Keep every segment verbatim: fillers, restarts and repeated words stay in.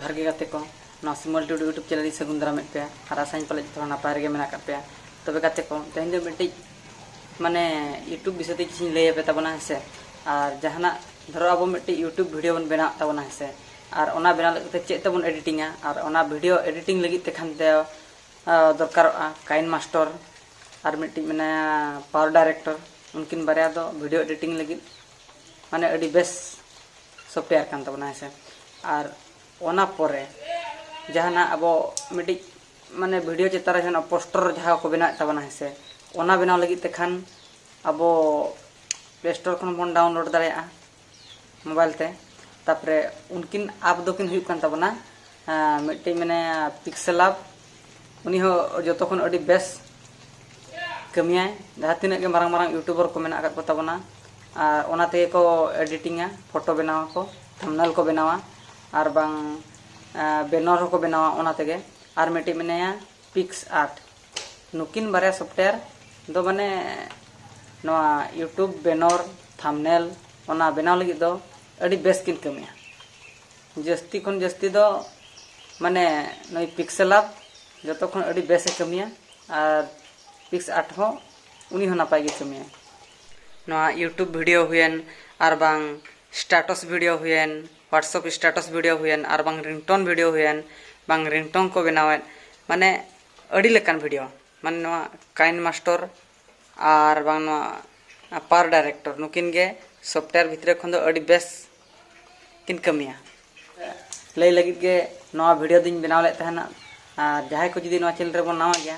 ᱡᱚᱦᱟᱨ ᱜᱮ ᱜᱟᱛᱮ ᱠᱚ, ᱱᱚᱣᱟ ᱥᱤᱢᱚᱞ ᱴᱩᱰᱩ YouTube channel ᱤᱧ ᱥᱟᱹᱜᱩᱱ ᱫᱟᱨᱟᱢᱮᱫ ᱯᱮᱭᱟ᱾ ᱟᱨ ᱟᱥᱟᱧ ᱯᱟᱞᱮ ᱡᱚᱛᱚ ᱦᱚᱲ ᱱᱟᱯᱟᱭ ᱨᱮᱜᱮ ᱢᱮᱱᱟᱜ ᱟᱠᱟᱫ ᱯᱮᱭᱟ᱾ ᱛᱚᱵᱮ ᱜᱟᱛᱮ ᱠᱚ, ᱛᱮᱦᱮᱧ ᱫᱚ ᱢᱤᱫᱴᱤᱡ ᱢᱟᱱᱮ YouTube ᱵᱤᱥᱚᱭ ᱛᱮ ᱠᱤᱪᱷᱩᱧ ᱞᱟᱹᱭ ᱟᱯᱮ ᱛᱟᱵᱚᱱᱟ, ᱦᱮᱸ ᱥᱮ᱾ ᱟᱨ ᱡᱟᱦᱟᱱᱟᱜ ᱫᱷᱚᱨᱚ ᱟᱵᱚ ᱢᱤᱫᱴᱤᱡ YouTube video ᱵᱚᱱ ᱵᱮᱱᱟᱣᱮᱫ ᱛᱟᱵᱚᱱᱟ, ᱦᱮᱸ ᱥᱮ᱾ ᱟᱨ ᱚᱱᱟ ᱵᱮᱱᱟᱣ ᱞᱟᱹᱜᱤᱫ ᱛᱮ ᱪᱮᱫ ᱛᱮᱵᱚᱱ editingᱟ, ᱟᱨ ᱚᱱᱟ video editing ᱞᱟᱹᱜᱤᱫ ᱛᱮ ᱠᱷᱟᱱ ᱫᱚ ᱫᱚᱨᱠᱟᱨᱚᱜᱼᱟ KineMaster, ᱟᱨ ᱢᱤᱫᱴᱤᱡ ᱢᱮᱱᱟᱭᱟ Power Director᱾ ᱩᱱᱠᱤᱱ ᱵᱟᱨᱭᱟ ᱫᱚ video editing ᱞᱟᱹᱜᱤᱫ ᱢᱟᱱᱮ ᱟᱹᱰᱤ ᱵᱮᱥ software ᱠᱟᱱ ᱛᱟᱵᱚᱱᱟ, ᱦᱮᱸ ᱥᱮ᱾ ᱟᱨ ᱚᱱᱟ ᱯᱚᱨᱮ ᱡᱟᱦᱟᱱᱟᱜ ᱟᱵᱚ ᱢᱤᱫᱴᱤᱡ ᱢᱟᱱᱮ video ᱪᱮᱛᱟᱱ ᱨᱮ ᱡᱟᱦᱟᱱᱟᱜ poster ᱡᱟᱦᱟᱸ ᱠᱚ ᱵᱮᱱᱟᱣᱮᱫ ᱛᱟᱵᱚᱱᱟ, ᱦᱮᱸ ᱥᱮ, ᱚᱱᱟ ᱵᱮᱱᱟᱣ ᱞᱟᱹᱜᱤᱫ ᱛᱮ ᱠᱷᱟᱱ ᱟᱵᱚ Play Store ᱠᱷᱚᱱ ᱵᱚᱱ download ᱫᱟᱲᱮᱭᱟᱜᱼᱟ mobile ᱛᱮ᱾ ᱛᱟᱯᱚᱨᱮ ᱩᱱᱠᱤᱱ app ᱫᱚᱠᱤᱱ ᱦᱩᱭᱩᱜ ᱠᱟᱱ ᱛᱟᱵᱚᱱᱟ, ᱟᱸ, ᱢᱤᱫᱴᱤᱡ ᱢᱮᱱᱟᱭᱟ Pixel App, ᱩᱱᱤ ᱦᱚᱸ ᱡᱚᱛᱚ ᱠᱷᱚᱱ ᱟᱹᱰᱤ ᱵᱮᱥ ᱠᱟᱹᱢᱤᱭᱟᱭ᱾ ᱡᱟᱦᱟᱸ ᱛᱤᱱᱟᱹᱜ ᱜᱮ ᱢᱟᱨᱟᱝ ᱢᱟᱨᱟᱝ YouTuber ᱠᱚ ᱢᱮᱱᱟᱜ ᱟᱠᱟᱫ ᱠᱚ ᱛᱟᱵᱚᱱᱟ, ᱟᱨ ᱚᱱᱟ ᱛᱮᱜᱮ ᱠᱚ editingᱟ, photo ᱵᱮᱱᱟᱣ ᱟᱠᱚ, thumbnail ᱠᱚ ᱵᱮᱱᱟᱣᱟ, ᱟᱨ ᱵᱟᱝ banner ᱦᱚᱸᱠᱚ ᱵᱮᱱᱟᱣᱟ ᱚᱱᱟ ᱛᱮᱜᱮ᱾ ᱟᱨ ᱢᱤᱫᱴᱤᱡ ᱢᱮᱱᱟᱭᱟ PicsArt᱾ ᱱᱩᱠᱤᱱ ᱵᱟᱨᱭᱟ software ᱫᱚ ᱢᱟᱱᱮ ᱱᱚᱣᱟ YouTube banner, thumbnail ᱚᱱᱟ ᱵᱮᱱᱟᱣ ᱞᱟᱹᱜᱤᱫ ᱫᱚ ᱟᱹᱰᱤ ᱵᱮᱥ ᱠᱤᱱ ᱠᱟᱹᱢᱤᱭᱟ᱾ ᱡᱟᱹᱥᱛᱤ ᱠᱷᱚᱱ ᱡᱟᱹᱥᱛᱤ ᱫᱚ ᱢᱟᱱᱮ ᱱᱩᱭ Pixel App ᱡᱚᱛᱚ ᱠᱷᱚᱱ ᱟᱹᱰᱤ ᱵᱮᱥᱮ ᱠᱟᱹᱢᱤᱭᱟ᱾ ᱟᱨ PicsArt ᱦᱚᱸ ᱩᱱᱤ ᱦᱚᱸ ᱱᱟᱯᱟᱭ ᱜᱮ ᱠᱟᱹᱢᱤᱭᱟ᱾ ᱱᱚᱣᱟ YouTube video ᱦᱩᱭᱮᱱ, ᱟᱨ ᱵᱟᱝ status video ᱦᱩᱭᱮᱱ, WhatsApp status video ᱦᱩᱭᱮᱱ, ᱟᱨ ᱵᱟᱝ ringtone video ᱦᱩᱭᱮᱱ, ᱵᱟᱝ ringtone ᱠᱚ ᱵᱮᱱᱟᱣᱮᱫ, ᱢᱟᱱᱮ ᱟᱹᱰᱤ ᱞᱮᱠᱟᱱ video, ᱢᱟᱱᱮ ᱱᱚᱣᱟ KineMaster ᱟᱨ ᱵᱟᱝ ᱱᱚᱣᱟ Power Director, ᱱᱩᱠᱤᱱ ᱜᱮ software ᱵᱷᱤᱛᱨᱤ ᱠᱷᱚᱱ ᱫᱚ ᱟᱹᱰᱤ ᱵᱮᱥ ᱠᱤᱱ ᱠᱟᱹᱢᱤᱭᱟ᱾ ᱞᱟᱹᱭ ᱞᱟᱹᱜᱤᱫ ᱜᱮ ᱱᱚᱣᱟ video ᱫᱚᱧ ᱵᱮᱱᱟᱣ ᱞᱮᱫ ᱛᱟᱦᱮᱱᱟ᱾ ᱟᱨ ᱡᱟᱦᱟᱸᱭ ᱠᱚ ᱡᱩᱫᱤ ᱱᱚᱣᱟ channel ᱨᱮᱵᱚᱱ ᱱᱟᱣᱟ ᱜᱮᱭᱟ,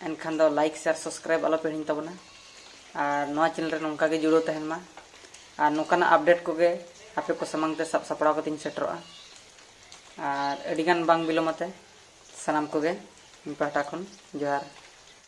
ᱮᱱᱠᱷᱟᱱ ᱫᱚ like, share, subscribe ᱟᱞᱚ ᱯᱮ ᱦᱤᱲᱤᱧ ᱛᱟᱵᱚᱱᱟ᱾ ᱟᱨ ᱱᱚᱣᱟ channel ᱨᱮ ᱱᱚᱝᱠᱟ ᱜᱮ ᱡᱩᱲᱟᱹᱣ ᱛᱟᱦᱮᱱ ᱢᱟ᱾ ᱟᱨ ᱱᱚᱝᱠᱟᱱᱟᱜ update ᱠᱚᱜᱮ ᱟᱯᱮ ᱠᱚ ᱥᱟᱢᱟᱝ ᱛᱮ ᱥᱟᱵ ᱥᱟᱯᱲᱟᱣ ᱠᱟᱛᱮᱧ ᱥᱮᱴᱮᱨᱚᱜᱼᱟ᱾ ᱟᱨ ᱟᱹᱰᱤᱜᱟᱱ ᱵᱟᱝ ᱵᱤᱞᱚᱢ ᱟᱛᱮ ᱥᱟᱱᱟᱢ ᱠᱚᱜᱮ ᱤᱧ ᱯᱟᱦᱴᱟ ᱠᱷᱚᱱ ᱡᱚᱦᱟᱨ᱾